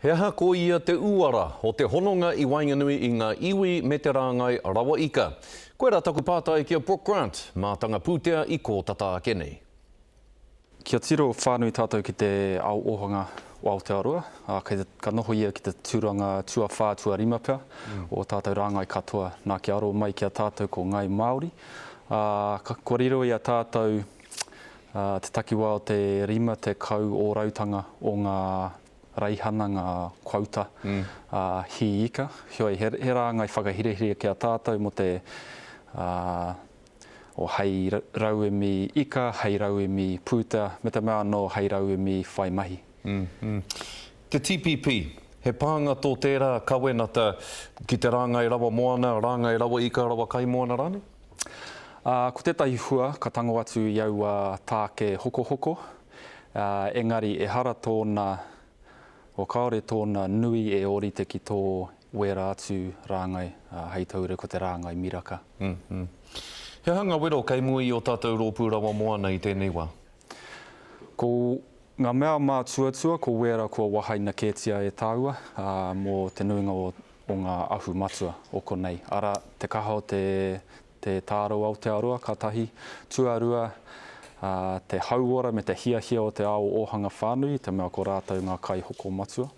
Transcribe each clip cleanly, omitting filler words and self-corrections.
He aha ko ia te uara o te hononga i waenganui i ngā iwi me te rāngai rawa ika? Koirā taku pātai ki a Brooke Grant, mātanga pūtea i kō tata ake nei. Kia tiro whānui tātou ki te ao ōhanga o Aotearoa, ā, kei te, ka noho ia ki te tūranga tuawhā, tuarima pea o ō tātou rāngai katoa. Nā, kia aro mai ki a tātou ko Ngāi Māori, ā, ka, kua riro i a tātou, ā, te takiwā o te 50 ōrautanga o ngā raihana, ngā quota, ā, hī ika. Heoi, he, he rāngai whakahirahira ki a tātou mō te, ā, o hei rauemi ika, hei rauemi pūtea, me te mea anō hei rauemi whai mahi. Te TPP, he pānga tō tērā kawenata ki te rāngai rawa moana, rāngai rawa ika, rawa kaimoana rānei? Ā, ko tētahi hua ka tango atu i aua tāke hokohoko, ā, engari ehara tōna, o kāore tōna nui e ōrite ki tō wērā atu rāngai, ā, hei tauira ko te rāngai miraka. He aha ngā wero kei mua i ō tātou rōpū rawa moana i tēnei wā? Ko ngā mea mātuatua ko wērā kua wahaina kētia e tāua, ā, mō te nuinga o, o ngā ahu matua o konei, arā, te kaha o te, te tāro Aotearoa ka tahi, tuarua, ā, te hauora me te hiahia o te ao ōhanga whānui, i te mea ko rātou ngā kaihoko matua.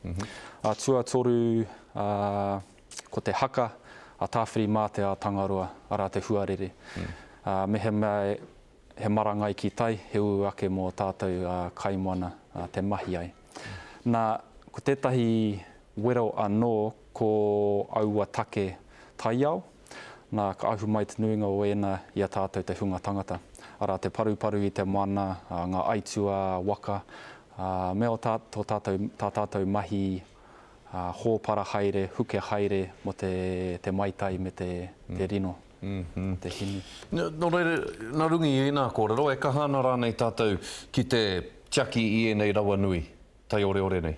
Ā, tuatoru, ā, ko te haka a Tāwhirimātea a Tangaroa, arā te huarere. Ā, mehemea he marangai ki tai, he ū ake mō tātou kaimoana te mahi ai. Nā, ko tētahi wero anō ko aua take taiao, nā, ka ahu mai te nuinga o ēnā i a tātou te hunga tangata. Arā, te paruparu i te moana, ngā aituā waka, me o tā, tō tātou, tā tātou mahi hōpara haere, huke haere mō te, te maitai me te, te rino, te hinu. Nō reira, nā runga i ēnā kōrero, e kaha ana rānei tātou ki te tiaki i ēnei rawa nui taioreore nei?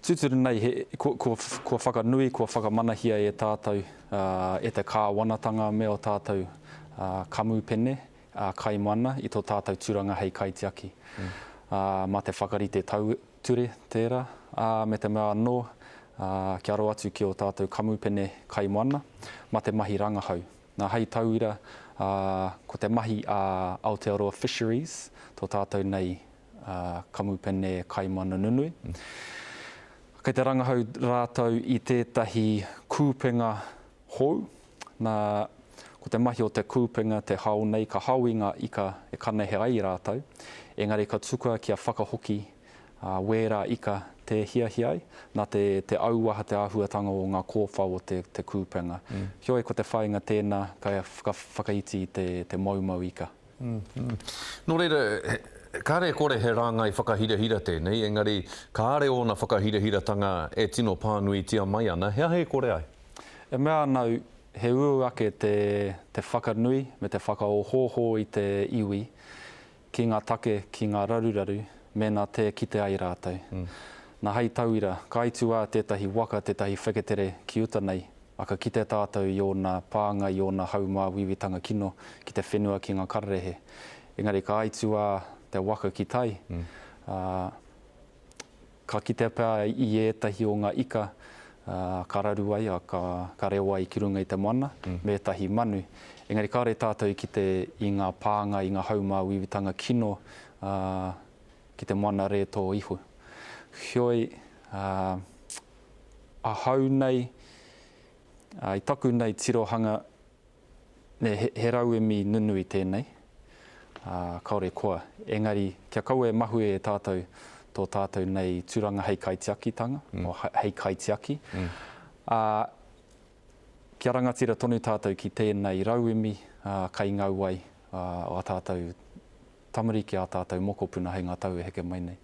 Tūturu nei, he, kua, kua, kua whakanui, kua whakamanahia e tātou, e te kāwanatanga me ō tātou kamupene, kaimana i tō tātou tūranga hei kaitiaki. Ā, mā te whakarite tau, ture tērā, ā, me te mea anō, ā, kia aro atu ki ō tātou kamupene kaimoana, mā te mahi rangahau. Nā, hei tauira, ā, ko te mahi a Aotearoa Fisheries, tō tātou nei, ā, kamupene kaimoana nunui. Kei te rangahau rātou i tētahi kūpenga hou, nā, ko te mahi o te kūpenga, te hao nei, ka hao i ngā ika e kanehe ai rātou, engari ka tukua kia whakahoki wērā ika tē hiahia ai, nā te, te auaha, te āhuatanga o ngā kōwhao o te, te kūpenga. Heoi, ko te whāinga tēnā, ka whakaiti i te, te moumou ika. Nō reira, kāre e kore he rāngai whakahirahira tēnei, engari kāre ōna whakahirahiratanga e tino pānuitia mai ana, he aha e kore ai? E mea ana au, he uaua ake te, te whakanui me te whakaohooho i te iwi ki ngā take, ki ngā raruraru, mēnā tē kite ai rātou. Nā, hei tauira, ka aituā tētahi waka, tētahi wheketere ki uta nei, ā, ka kite tātou i ōna pānga, i ōna haumāuiuitanga kino ki te whenua, ki ngā kararehe. Engari ka aituā te waka ki tai, ā, ka kitea pea i ētahi o ngā ika, ā, ka raru ai, ā, ka, ka rewa ai ki runga i te moana, me ētahi manu. Engari kāore tātou i kite i ngā pānga, i ngā haumāuiuitanga kino, ā, ki te moana rētō iho. Heoi, ā, ahau nei, i taku nei tirohanga, nē, he, he rauemi nunui tēnei, ā, kāore koa. Engari, kia kaua e mahue e tātou tō tātou nei tūranga hei kaitiakitanga, mm. o hei kaitiaki. Mm. Ā, kia rangatira tonu tātou ki tēnei rauemi, ā, kai ngau ai, ā, ā tātou tamariki, ā tātou mokopuna hei ngā tau e heke mai nei.